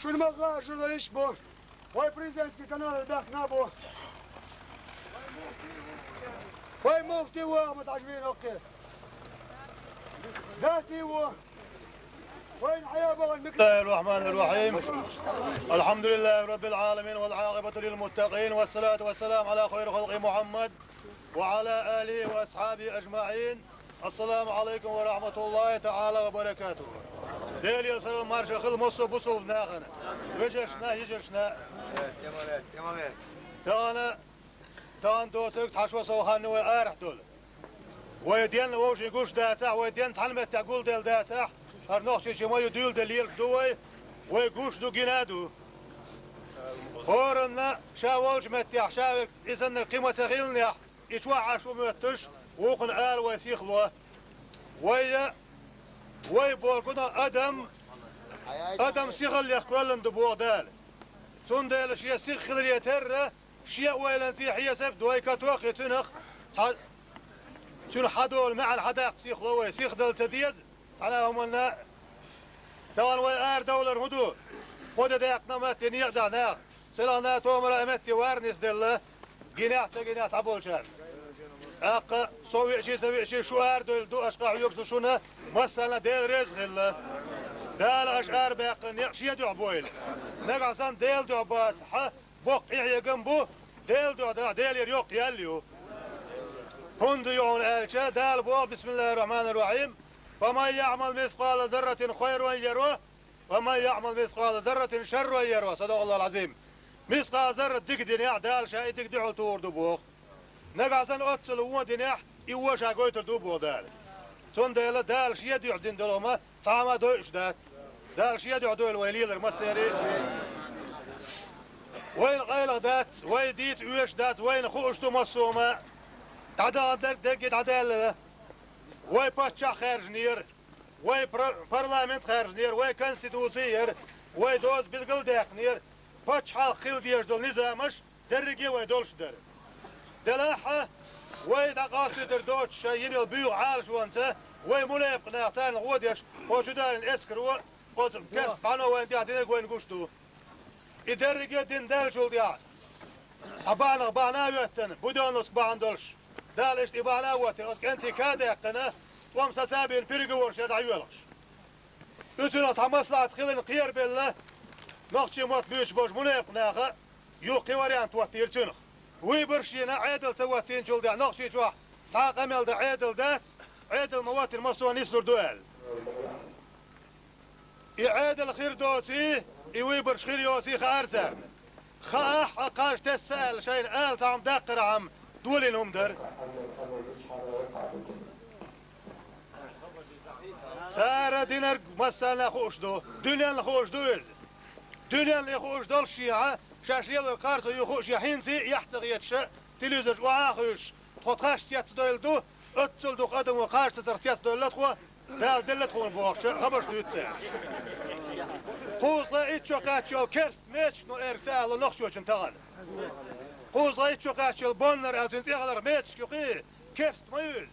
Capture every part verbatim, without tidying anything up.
Шуна ма хаьа, журналист бу. Вай президентский канал баьхкина бу. Вай муфти ву, Ахмад Хьажи вийна хӀокхе. Дати ву. Вайна хьая бахана микро- بسم الله الرحمن الرحيم. الحمد لله رب العالمين والعاقبة للمتقين والصلاة والسلام على خير خلق محمد وعلى آله وأصحابه أجمعين. السلام عليكم ورحمة الله تعالى وبركاته. Делера салам-маршо хила массо а бусалба нахана, вежаршна, йижаршна. Тахана, тахана доцург цхьа шо сов хан ю вай арахь долу. Вай денна вовшийн гуш дацахь, вай денна цхьана меттехь гулделла дацахь, хӀара Нохчийчоь ма ю, дуьйладелла лелаш ду вай, вай гуш ду, гина а ду. ХӀоранна ша волчу меттехь, ша верг, изаннарг кхин ма ца хиллинехь, и чохь Ӏаш ву моьттуш, вукхунна ала вай сихало. Вай, вай бохург ду адам, адам сихаллех кхоьллина ду боху Дала. Цундела шен сиха хиларе терра, шен ойланца хьесап а дой, катоххе цуьнах цхьа, цуьнан хьадолу маьӀна хьадаккха сихало вай, сихдала ца деза. Цхьана а хӀуманна, тахана вай арадовлар хӀун ду? Кхо де даьккхина а, метте некъа дахьа наха. Селхана а, томара а метте варнис делла, гинехь а, ца гинехь а цхьаболчарна. ТӀаккха со веачий, ца веачий, шу арадевлла ду, аша къахьоьгуш ду шуна, массарна а Дела реза хилла. Дала аша арабаьккхина некъ шен дуьхьа бойла. Нагахь санна Дела дуьхьа бац хьан, боккха къинхьегам бу, Дела дуьхьа дахь, Делера йоккха ял ю. ХӀунда ю хьуна аьлча, Дала боху, بسم الله الرحمن الرحيم: فمن يعمل مثقال ذرة خيرا يره، ومن يعمل مثقال ذرة شرا يره. صدق الله العظيم. Мискъал зарра дика динехь, Дала ша и дика дуьхьал тухур ду боху. Нагахь санна оццул вон динехь, и вон ша гойтур ду боху Дала. Цундела Дала шен дуьхьа дина долу хӀума цхьа а ма дойуш дац. Дала шен дуьхьа дойла вай лелар массерий. Вайна къайлаха дац, вай дийца оьшуш дац, вайна хууш ду массо а хӀума. ДӀадахана дерг дерриге дӀадаьлла. Вай паччахь хаьржинера, вай пра-, парламент хаьржинера, вай конституци яра, вай доза билгал а даьккхинера, пачхьалкх хила дезаш долу низамаш дерриге а вай долуш дара. Делахь а, вай дӀакъастуьйтур доцуш шайн йина йолу буьйгӀа Ӏалашонца, вай мунепакъ нах царна гӀо деш, кхо чудалийна эскаро, оцу керста бахьано вайна тӀехь динарг вайна гуш ду. И дерриге а дина даьллачул тӀаьхьа, цхьа бахьанах бахьана а хӀоьттина, буденновск бахьана долуш, Дала иштта и бахьана а хӀоттийна, оцу кӀентий ка а даьккхина, тӀом саца а бина, переговораш яр дӀайоьлхуш. Уьцунах цхьа маслахьат хиларна кхерабелла, нохчийн мотт буьйцуш болчу мунепакъ наха юха кхин вариант хӀоттийра цуьнах. Выбораш йина Ӏедал ца хӀоттийначул тӀаьхьа Нохчийчохь цхьа а къамел дан Ӏедал дац, Ӏедал ма хӀоттийна массо а нислур ду аьлла. И Ӏедал хир доций, и выбораш хир йоций хаьара царна. Хаахь а, кхаж тесса аьлла, шайна ала цхьа хӀума даккхархьама долийна хӀума дара. Цара динарг массарна а хууш ду, дуьненна хууш ду иза. Дуьненна и хууш долуш шехьа, шаьш лелорг харцо ю хууш я хӀинца а, яхь ца хеташ а, телевизорчу охьа а хуьйшуш, тхо тхаьш цецдойла ду, оццул дукха адамо кхаж сацарх цецдойла тхо, Дала делла тхуна бохуш а хабарш дуьйцу цара. Кхузткъе итт шо кхаьчча йолу керста мечик но эрга ца аьлла нохчочун тахана. Кхузткъе итт шо кхаьчча йолу Боннар аьлла цуьнан цӀе хиларх мечик ю кхин, керста ма ю иза.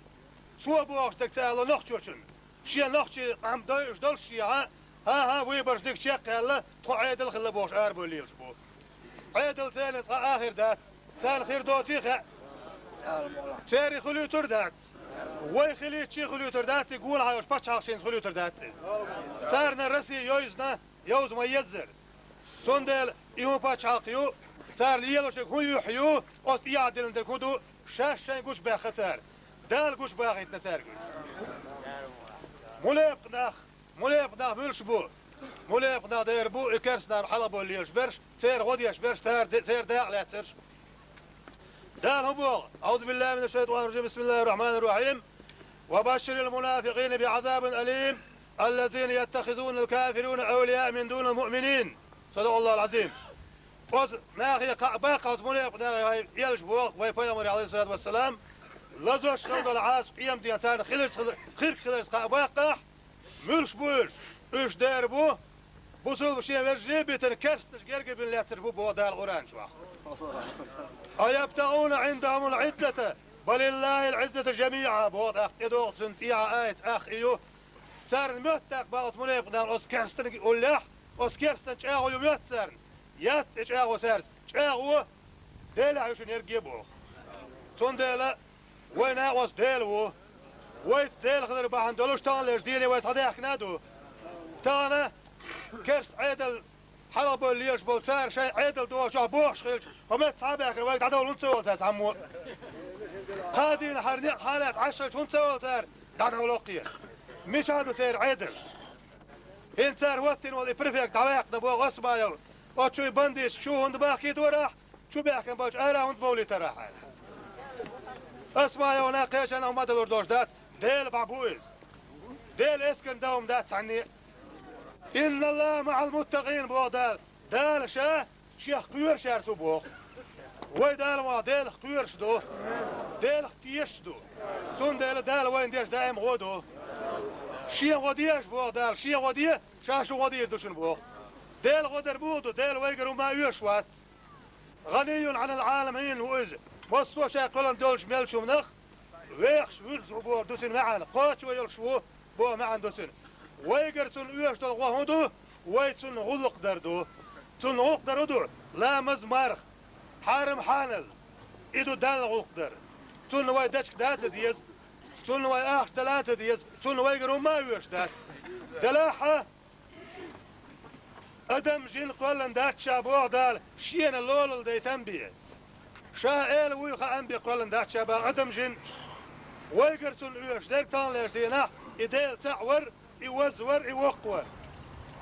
Цо бохуш дерг ца аьлла нохчочун. Шен нохчийн къам дойуш долуш шехьа, хӀан-хӀа, выбораш дика чекхъяьлла, тхо Ӏедал хилла бохуш арабевлла лелаш бу. Ӏедал церан цкъа а хир дац. Царна хир доций хаьа. Церан хуьлуьйтур дац. Вай хилийтчий хуьлуьйтур дац, и гонахьа йолчу пачхьалкхашца хуьлуьйтур дац иза. Царна Россия йовзана, йовза ма еззара. Цундела и хӀун пачхьалкх ю, цара лелош дерг хӀун юьхь ю, оцу тӀехь диллина дерг хӀун ду, шаьш шайн гучубаьхна цара. Дала гучубахийтина цаьрга уьш. Мунепакъ нах, мунепакъ нах муьлш бу? Мунепакъ нах дера бу и керстанаш хьалхабевлла лелаш берш, церан гӀо деш берш, цара де-, церан дакъа лаьцнарш. Дала хӀун боху? أعوذ بالله من الشيطان الرجيم. بسم الله الرحمن الرحيم. وبشر المنافقين بعذاب أليم الذين يتخذون الكافرين أولياء من دون المؤمنين. صدق الله العظيم. Оцу нахе кхаъ баккха, оцу мунепакъ нахе вай элча боху, вай пайхамаре, алейхиссалату вассалам, лазош хила долу Ӏазап къематдийнахь царна хиларца хила-, хирг хиларца кхаъ баккхахь, муьлш бу уьш? Уьш дера бу, бусулба шен вежарий а битина, керстанаш герга бина лаьцнарш бу боху Дала Къуръан чохь. أيبتغون عندهم العزة فلله العزة جميعا боху тӀаккха тӀедогӀучун тӀехьа аят, ах и ю. Царна моьттакх боху оцу мунепакъ нахана оцу керстаниг уллехь, Оцу керстанан чӀагӀо ю моьтту царна? Яц и чӀагӀо цаьрца. ЧӀагӀо Делахь ю шуна ерриге а боху. Цундела вай накъост Дела ву. Вайца Дела хилар бахьана долуш таханлерчу дийне вай схьадаьхкина а ду. Тахана керста Ӏедал хьалхабевлла лелаш болу цара шайн Ӏедал дохучохь бохуш хилча, хӀо меттахь а баьхкина вайга дӀадовла хӀунда ца волу цара цхьаммо а? Кхаа дийнахь хӀара некъ хьалаца Ӏаш хилча хӀунда ца волу цара дӀадовла кхе? Мичахь ду церан Ӏедал? ХӀинца цара хӀоттийна волу и префект дӀаваьккхина боху Осмаев, оцу чуьра бандиташ чу хӀунда бахкийторахь, чу баьхкина болчу ара хӀунда бовлийтарахь аьлла. Осмаевна кхечанхьа хӀума далур долуш дац, Дела бӀа бу иза. Делан эскарна дан хӀума дац цхьанне а. «Инна Аллаха маӀал муттакъин», боху Дала. Дала Ша Шех кхоьручаьрца ву боху. Вай Дала ма Делах кхоьруш ду, Делах тешаш ду. Цундела Дала вайна деш даим гӀо ду. Шен гӀо де аша, боху Дала, Шен гӀо де, Ша шун гӀо дийр ду шуна боху. Делан гӀо дар муха ду? Дела вайгара хӀума а оьшуш вац. «ГӀанийюн Ӏанил Ӏаламин» ву Иза. Массо а Ша кхоьллина долчу мелчунах вехаш вуьззина ву бохург ду цуьнан маьӀна, кхочуш йолуш ву боху маьӀна ду цуьнан. Вайгара Цунна оьшуш долу гӀо хӀун ду? Вай Цунна гӀуллакх дар ду. Цунна гӀуллакх дар хӀун ду? Ламаз, марха, хьарам, хьанал. И ду Далла гӀуллакх дар. Цунна вай дечиг дан а ца деза, Цунна вай ахча дала а ца деза, Цунна вайгара хӀумма а оьшуш дац. Делахь а, адам жин кхоьллина дац Ша, боху Дала, Шена лолла дайтам бен. Ша эла вуй хаам бен кхоьллина дац Ша боху адам жин. Вайгара Цунна оьшуш дерг таханлерчу дийнахь и Дела цхьаъ вар, и ваза вар, и воккха вар.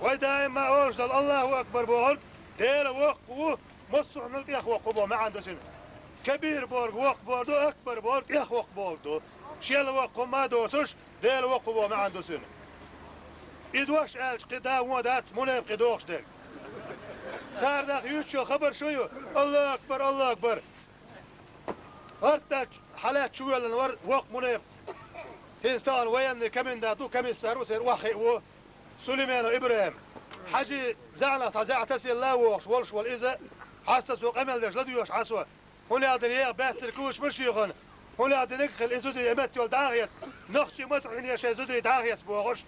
Вай даим а олуш долу «Аллаху акбар» бохург Дела воккха ву, массо а хӀуманал тӀех воккха ву боху маьӀна ду цуьнан. Кабир бохург воккха бохург ду, акбар бохург тӀех воккха бохург ду. Шел воккха хӀумма а доцуш, Дела воккха ву боху маьӀна ду цуьнан. И дош аьлча кхин да вон дац, мунепакъий дохуш дерг. Цара даха юьйцучу хабар шу ю: «Аллаху акбар, Аллаху акбар». ГӀартачу хьалаьцча чувоьллина вара воккха мунепакъ. ХӀинца тахана военный комендант ву, комиссар ву, церан охьахиъ ву Сулейменов ИбрахӀим. Хьажи зӀенах цхьа зӀе тасийла вогӀуш волуш волу иза, хьаста цо къамел деш ладоьгӀуш Ӏа со. ХӀун аьлла дина, еха баьццара куча ма шехана. ХӀун аьлла динарг а хилла, и зударий и метта йолу дӀа а хеца. Нохчий маса хьийна шайн зударий дӀа а хеца бохуш,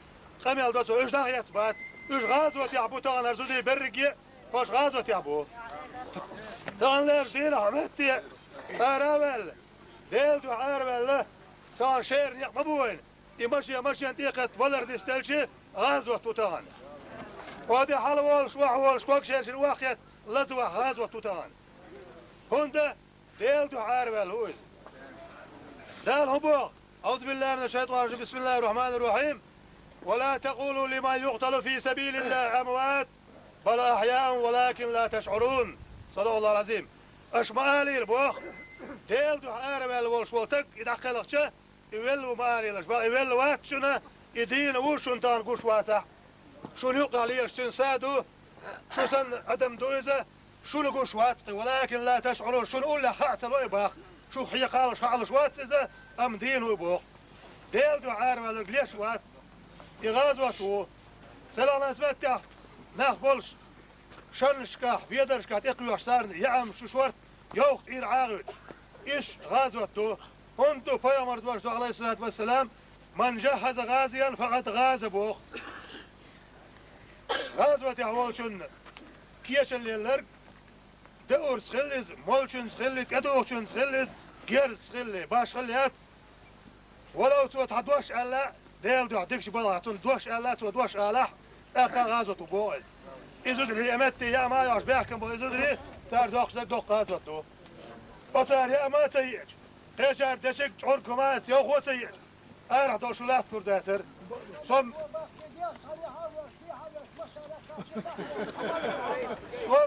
къамел до цо, уьш дӀа а хецбац. Уьш гӀазотехь бу тахана, хӀара зударий берриге а, хӀорш гӀазотехь бу. Тахана лерчу дийнахь метте ара а ваьлла, Делан дуьхьа ара а ваьлла, тахана шера некъ ма бу вайна. И машен машен тӀе а кхетта валар нисделчи гӀазот ву тахана. Оде хьала волуш, охьа волуш, ког шершина охьахетта лазавахь гӀазот ву тахана. ХӀунда Делан дуьхьа араваьлла ву иза. Дала хӀун боху? أعوذ بالله من الشيطان الرجيم. بسم الله الرحمن الرحيم. ولا تقولوا لمن يقتل في سبيل الله أموات بل أحياء ولكن لا تشعرون. صدق الله العظيم. Аша ма алийла боху, Делан дуьхьа араваьлла волуш волу стаг, и дӀакхелхича, и велла ву ма алийлаш, бакъ и велла вац шуна, и дийна ву, шуна тахана гуш вацахь. Шуна юккъехь лелаш цуьнан са а ду, шу санна адам ду иза, шуна гуш вац кхин, ولكن لا تشعرون, шуна уллехь хаа ца ло и боху, шух хьекхалуш хаалуш вац иза, амма дийна ву боху. Делан дуьхьа араваьлларг леш вац. И гӀазот ву. Селхана меттехь нах болуш, шаннашкахь, ведаршкахь тӀекхоьхьуш царна яа шу шорта йовха тӀера ӀагӀуьйтуш. Уьш гӀазот ду. ХӀунда ду пайхамар дош ду, Ӏалайхиссалату вассалам: «من جهز غازيا فقد غزا», боху. ГӀазотехь волчунна кечам лелларг, деурца хилла иза, молчунца хилла, тӀедухучунца хилла иза, герзаца хилла, башхалла яц. Валлахь, цо цхьа дош аьлла, Делан дуьхьа дикачу балхахь цунна дош аьлла, цо дош алахь, тӀаккха гӀазот ву боху иза. И зударий, и метте яа ма йош баьхкина болу и зударий, цара доккхуш дерг доккха гӀазот ду. Оцара яа ма ца еача, кхечара дечиг, чӀург хӀума а ца, йовхо а ца еача, арахь долуш шу латталур дацара. Со м-, со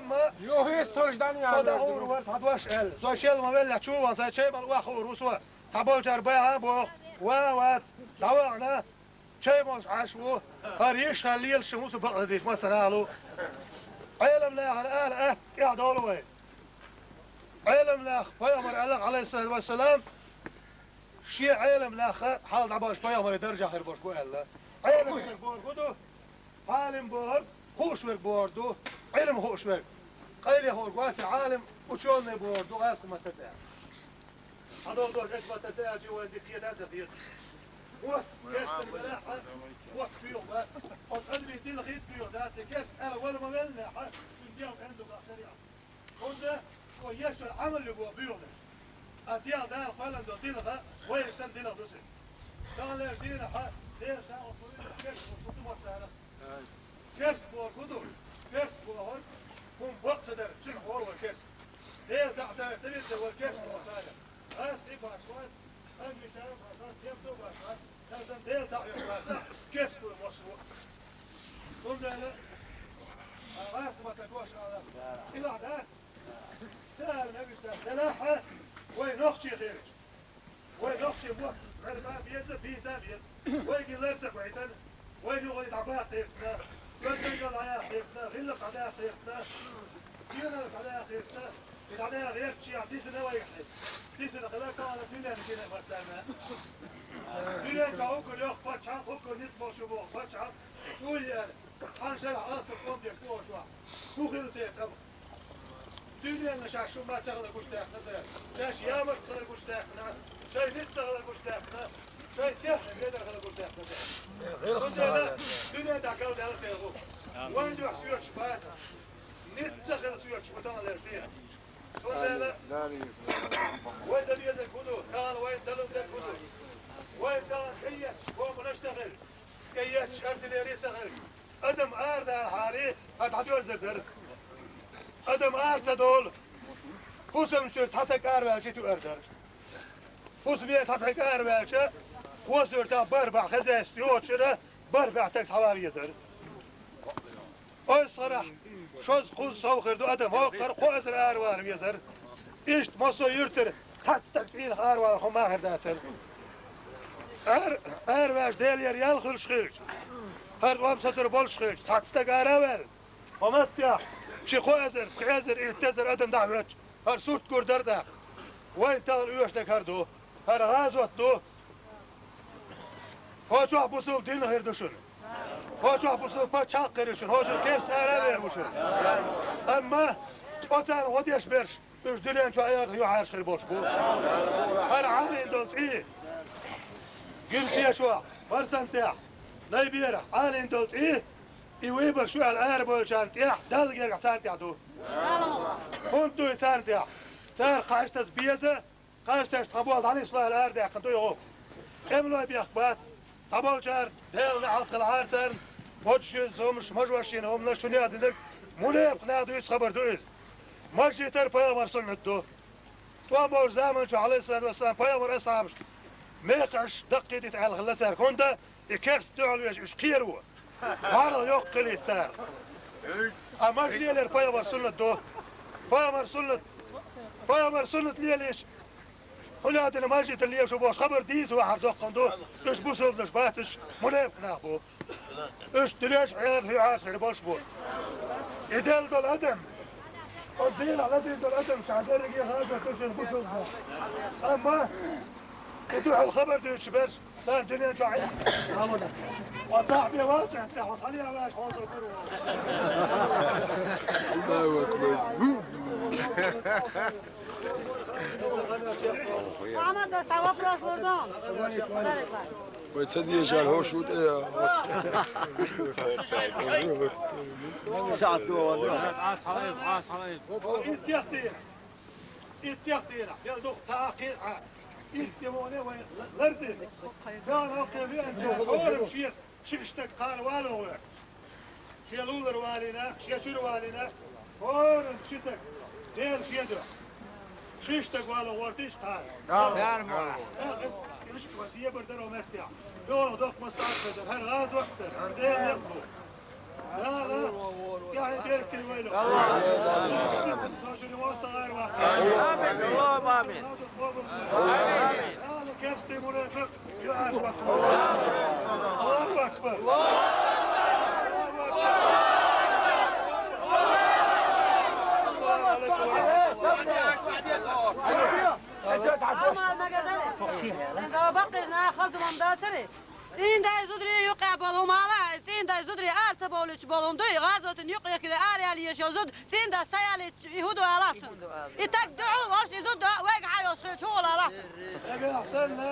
ма, со дӀагӀур вара цхьа дош аьлла. Со шел ма веллехь чу ван, сайн чай мала охьахуур ву со. Цхьаболчара баьхьа а боху, ван а вац, дӀавахана, чай молуш Ӏаш ву, хӀара йиш хьан лелаш шун ву со бакъдерг дийш, массанхьа а лу. Ӏелам нахана ала атта тӀаьхьа долу вай. Ӏелам нах, пайхамар аьлла, Ӏалайхиссалату вассалам, шен Ӏелам нах хьал дӀаболуш пайхамаран даржехь хир болуш бу аьлла. Ӏелам шерг бохург хӀун ду? Ӏалим бохург хууш верг бохург ду, Ӏилма хууш верг. Къайле хууш вац Ӏалим, учёный бохург ду гӀазкхийн маттара тӀехь. Хьадолдо эс маттара ца аьлча, вайн дика кхета а ца кхета. Вот, керстера велахь, вот куьйгӀ бац. Оцу адамийн дилхи а куьйгӀ дац, и керста аьлла вала ма веллинехь, цуьнан дегӀ бен ду бах шариӀат. ХӀунда шо еш йолу Ӏамал ю боху буьйгӀанаш. Ткъа дегӀ Дала кхоьллина долу дилха, вайна санна дилха ду цуьнан. Таханлерчу дийнахь Делан чохь оцу керста бохург хӀун ду массарах? Керста бохург хӀун ду? Керста бохург хӀума бакъ ца дара, цуьнан хьоло керста. Делан цхьаъ ца вирзина вара керста боху царах. Ас и баш вац, ас мичара баш вац, кем ду баш вац, аса Делан цхьаъ веш вац, керста ву массо а. Цундела, а, ас ма ца гош ала. Илахь дац. Ца ала мегаш дац. Делахь, вай нохчий хилча. Вай нохчий мотт ларба а беза, бийза а беза. Вайга лар ца гойтана. Вай юкъара дӀабаккхийтина, оьздангалла дӀаяьккхийтина, гӀиллакх дӀадаккхийтина, динарг дӀадаккхийтина, и дӀадаха гӀертачехь дисина вайх хьи. Дисина хилар тахана дуьненна гина массарна. Дуьнен чохь хӀокхуьнан йоккха паччахьалкх, хӀокхуьнан ницкъ болчу боху паччахьалкх, чу а еара, цхьана шарахь алсам къам деш бохуш вац. ХӀун хилла церан къам? Дуьненна шаьш шу ма ца хилар гучудаьккхина цара. Шаьш ямарта хилар гучудаьккхина, шайн ницкъ ца хилар гучудаьккхина, шайн техника хедар хилар гучудаьккхина цара. Цундела дуьнен тӀехь галдаьлла церан гӀуллакх. Вайн дуьхьа соьцуш бац, ницкъ ца хилла соьцуш бу таханлерчу дийнахь. Цундела вай дан дезарг хӀун ду, тахана вайна дан лур дерг хӀун ду? Вай тахана тӀеетташ бомбанаш ца хилча, тӀеетташ артиллери ца хилча, адам арадалахьара, хӀара дӀадоьрзур дара. Адам ара ца долу, хӀусамчуьра цхьа стаг араваьлча, и туьар дара. ХӀусаме цхьа стаг араваьлча, кхо суьртахь бархӀ бӀе хаза йоцучуьра бархӀ бӀе стаг схьаван везара. Ойсхарахь шозза-кхузза сов хир ду адам, хӀокхара кхо эзар аравала везара. Иштта массо а юьртара цхьацца стаг цӀийнах аравалар хӀума хир дацара. Ара, араваьлча Делера ял хуьлуш хилча, хӀара тӀом сацар болуш хилча, цхьацца стаг ара а ваьлла, хӀокху маттехь ши кхо эзар, пхи эзар, итт эзар адам дӀахӀоьттича, хӀара сурт гур дара тӀаккха. Вайн тахана оьшург хӀара ду, хӀара гӀазот ду. ХӀокху чохь бусулба дин хир ду шуна. ХӀокху чохь бусулба паччахьалкх хир ю шуна. ХӀокху чуьра керста ара а вер ву шуна. Амма оцарна гӀо деш берш, уьш дуьнен чохь аьрха юьхьӀаьржа хир болуш бу. ХӀара Ӏанийна долу цӀий, гимсечохь, марсантехь, лайберахь Ӏанийна долу цӀий, и вайбар шу аьлла арабевллачарна тӀехь, Далла гергахь царна тӀехь ду. ХӀунда ду и царна тӀехь? Цара кхаьчтаза беза, кхаьчташ тхан болх дӀанисло аьлла арадаьккхина ду и гӀуллакх. ТӀемалой бехк бац, цхьаболчара Делан неӀалт хилахьара царна, модаш юьзза хӀуманаш, мажош йина хӀуманаш, шуна яздинарг, мунепакъ наха дуьйцу хабар ду иза. Мажжитар пайхамар суннат ду. ТӀом болчу заманчохь, Ӏалайхиссалату вассалам, пайхамар асхьабашна мекхаш даккхийдита аьлла хилла цаьрга, хӀунда и керста дуьхьал веш уьш кхеро. ГӀаргӀа йоккха хилийта цара. Амма мажа лелор пайхамар суннат ду. Пайхамар суннат, пайхамар суннат лелийча, хӀун аьлла дина мажжитар лелаш ву бохуш хабар дийца вахьар доккхун ду. Уьш бусулбанаш бац, уьш мунепакъ нах бу. Уьш дуьненчу хьерчу хьоьхьарчу хир болуш бу. И делла долу адам, оцу дийнахь лазийна долу адам ша дерриге хаза ду шуна бусулба. Амма и дуьхьал хабар дуьйцуш берш, царна дуьнен чохь Ӏин. Оцахь бен вацахь, цхьа хьо схьалеха ваьлча, хьо со гур ву. Аллаху акбар. Ахьмад, сан вопрос лур ду. Вай ца дезара хӀорш ву тӀе. Сахьат ду ван. Ас хьалайв, ас хьалайв. Иттех дийнахь. Иттех дийнахь. Мел дукха ца а кхин а. Итт де вон вай ларзина. Дала хьокхе веана, хӀорамма шеца ши стаг кхана вало гӀоьртуш. Шен лулара валийна, шен чуьра валийна, хӀорамма ши стаг Дела шен дуьхьа. Ши стаг вало гӀортийша кхана. Дала ма вала. ТӀаккха иза, иза шуьга дебар даро меттехь. Йо, доккха массарах хезар, хӀара гӀазот дара, хӀара Делан некъ бу. Дала тӀаьхье беркате вайла. Амин. Амин. Дала керстий мунепакъ. Аллаху акбар! Аллаху акбар! Ассаламу алейкум ва рахматуллах. Амал магадали. Бакъина хазумам дацари. ЦӀийндай зударий юкъа болу хӀума ала, цӀийндай зударий ара ца бовлуьйтуш болу хӀума ду, и гӀазотан юкъа ехкаве ара яла езаш йолу зуда, цӀийнда са ялийча, и хӀун ду алахь цунна? И таг дуьхьал волуш, и зуда вайга хьан йолуш хилча, хӀун волу алахь цунна? Нагахь санна,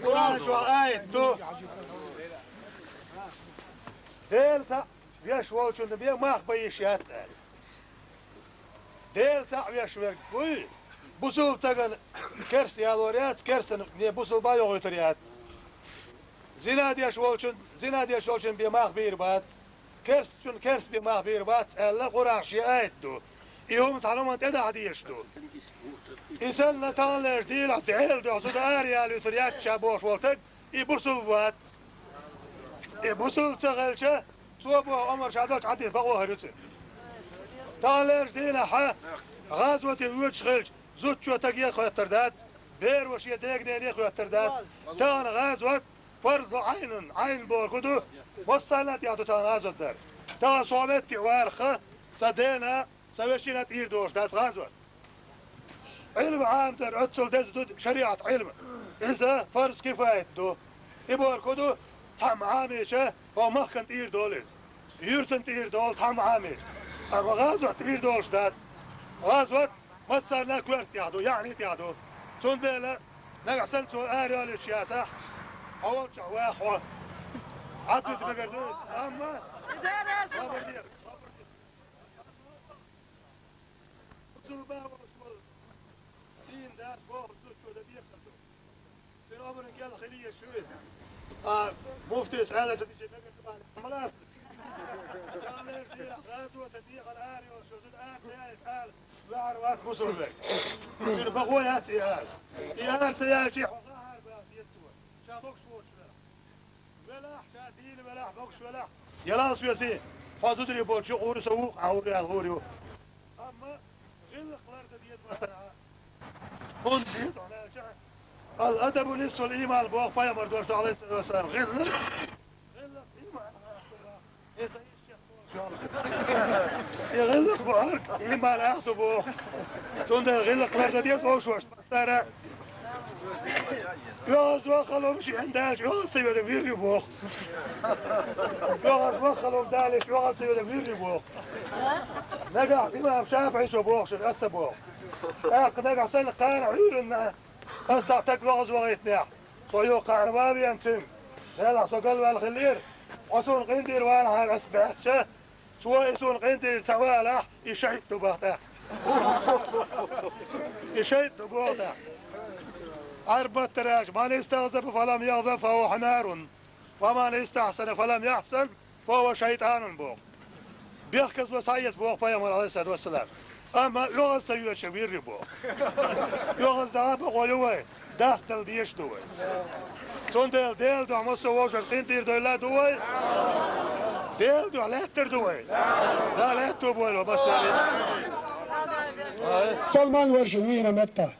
Къуръан чохь аят ду. Дела цхьаъ веш волчунна бен мах бан йиш яц аьлла. Дела цхьаъ веш верг вуй, бусулба стагана керста ялор яц, керстан не бусулба йохуьйтур яц. Зина деш волчун, зина деш волчун бен мах бийр бац, керстачун керст бен мах бийр бац аьлла, Къуръан шен аят ду. И хӀума цхьана хӀуманна тӀедахьа дезаш ду. И санна таханлерчу дийнахь Делан дуьхьа зуда ара ялуьйтур яц ша бохуш волу стаг, и бусулба вац. И бусулба ца хилча, цо боху омра ша долчу хьадис бакъо хир ю цуьнан. Таханлерчу дийнахь гӀазоте воьдуш хилча, зудчо стаге а хоьттур дац, беро шен дегнене а хоьттур дац. Тахана гӀазот фарзу Ӏайнун, Ӏайн бохург ду, массарна а тӀехь ду тахана гӀазот дар. Тахана со меттехь варах, сан дена, сан вешина тӀера долуш дац гӀазот. Ӏилма Ӏамдар оццул деза ду шариӀат Ӏилма. Иза фарз кифаят ду. И бохург ду, цхьамма Ӏамийча, хӀокху махкана тӀера долу иза. Юьртана тӀера долу цхьамма Ӏамийча. Амма гӀазот тӀера долуш дац. ГӀазот массарна а коьрта тӀехь ду, яӀни тӀехь ду. Цундела нагахь санна цо ара йолуьйтуш яцахь, хьо волчохь ваха хьо. Хьан туьта мегар ду иза? Амма хабар дера. Бусулба волуш волу дин дас боху зудчо дан декхар ду. Цуьнан омран кӀел хила езаш ю иза. А муфтис аьлла ца дича мегар ду аьлла, ма лаьцна. Таханлерчу дийнахь гӀазотан дехьа ара йолуш йолу зуда ара ца яйта ала, ваьхьар вац бусулба верг. Цуьнан бакъо яц и ара. И ара ца яьлча, хьо гӀахьар баха деза цо. Ша могуш воцуш велахь. Велахь, ша дийна велахь, могуш велахь, ялал соьсий, хьо зударий болчу юкъа гӀур ю, со вукху Ӏан гӀур яьлла гӀур ю. Амма гӀиллакх лардан деза массара а. ХӀунда деза хьуна аьлча, ал-адабу нисфул ийман боху пайхамар дош ду, Ӏалайхиссалату вассалам. ГӀиллакх, гӀиллакх ийман. Иза И гӀиллакх бу хӀара, ийман ах ду боху. Цундела гӀиллакх лардан деза вовшашна массара. ОьгӀаз ваххалум шен даьлча, оьгӀаз ца йоьду вир ю боху. ОьгӀаз ваххалум далийча, оьгӀаз ца йоьду вир ю боху. Нагахь имам ШафиӀичо боху шуна, аса боху. ТӀаккха нагахь санна кхана Ӏуьйранна аса стаг оьгӀаз вахийтинехь, со юха кхана ван веана цуьнга. Делахь со галваьлла хиллера, хьо суна къинтӀера валахьара аса баьхча, цо и суна къинтӀера ца валахь, и шайтӀа ду боху тӀаккха. И шайтӀа ду боху тӀаккха. Ӏарбатараш: «Ман истагӀзаба фалам ягӀзаб, фа хӀува хьимарун, ва ман истахьсана фалам яхьсан, фа хӀува шайтӀанун», боху. Бехказло схьаэца боху пайхамар, Ӏалайхиссалату вассалам. Амма оьгӀаз ца йоьдуш вир ю боху. ОьгӀаз даха бакъо ю вай. Дастал дезаш ду вай. Цундела Делан дуьхьа массо а вовшашна къинтӀера дойла а ду вай. Делан дуьхьа лаьттар ду вай. Да, лаьтту бойла массарна. Ай. Салман варшин вийна метта.